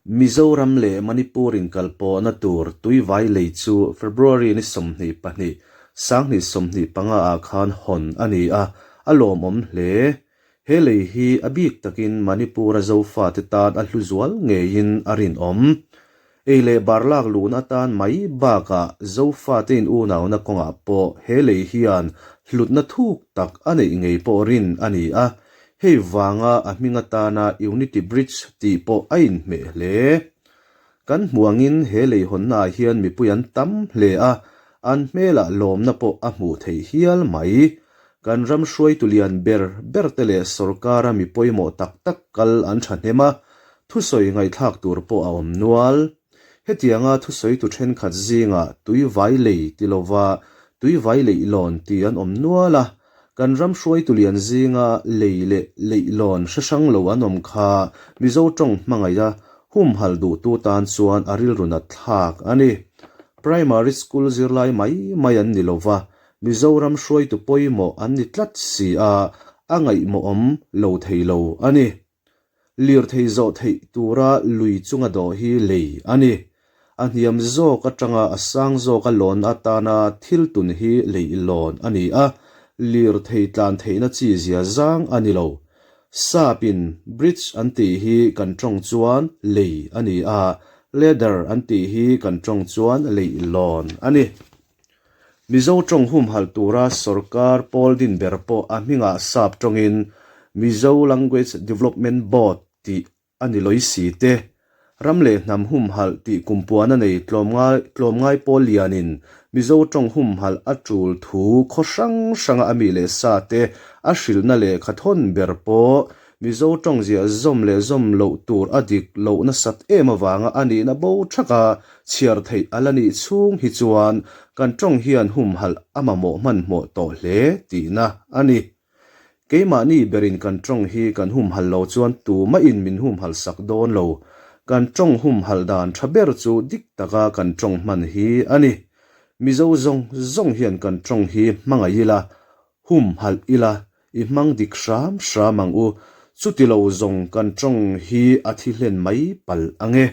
Mizoram leh Manipur inkalpawhna tur Tuivai lei chu February ni 22, 2025 ah khan hawn a ni a, a lawmawm hle. He lei hi a bik takin Manipur-a Zofate tan a hlu zual ngeiin a rinawm. Ei leh bar lak luhna atan mai bakah Zofate in unauna kawngah pawh he lei hian hlutna thuk tak a neih ngei pawh rin a ni a, hei vanga a hming atana Unity Bridge tih pawh a inhmeh hle. Kan hmuh angin he lei hawnnaah hian mipui an tam hle a, an hmelah lawmna pawh a hmuh theih hial mai. Kan ram hruaitu lian ber berte leh sawrkara mi pawimawh tak tak kal an thahnem a, thusawi ngaihthlak tur pawh a awm nual. Hetianga thusawitu thenkhat zingah Tuivai lei ti lova Tuivai leihlawn ti an awm nual a, kan ram hruaitu lian zinga lei leh leihlawn hre hrang lo an awm kha Mizo tawng hmangaiha humhalh duhtu tan chuan a rilru nat thlak a ni. Primary school zirlai mai mai an ni lova, Mizoram hruaitu pawimawh an ni tlat si a, a ngaihmawhawm lo thei lo a ni. Lirthei zawh theih tura lui chunga dawh hi lei a ni. A hniam zawk atanga a sang zawka lawn atana thil tun hi lei lawn a ni a, lirthei tlan theihna chi zia zang a ni lo. Sapin bridge an tih hi kan tawng chuan lei a ni a, ladder an tih hi kan tawng chuan leihlawn a ni. Mizo tawng humhalh tura sawrkar pawl din ber pawh a hmingah sap tawngin Mizo Language Development Board tih a ni lawi si te. Ram leh hnam humhalh tih kumpuan a nei tlawmngai pawl lianin Mizo tawng humhalh a tul thu khaw hrang hranga a mi leh sa te a hrilhna lehkha thawn ber pawh Mizo tawng ziah zawm leh zawm loh tur a dik loh nasat em avanga a nihna bo thaka chhiar theih a la nih chhung hi chuan kan tawng hian humhalh a mamawh hmanhmawh tawh hle tihna a ni. Keimahni berin kan tawng hi kan humhalh lo chuan tumahin min humhalh sak dawn lo. Kan tawng humhalh dan tha ber chu dik taka kan tawng hman hi a ni. Mizo zawng zawng hian kan tawng hi hmangaih ila, Humhalh ila, i hmang dik hram hram ang u, chuti lo zawng kan tawng hi a thi hlen mai palh ang e.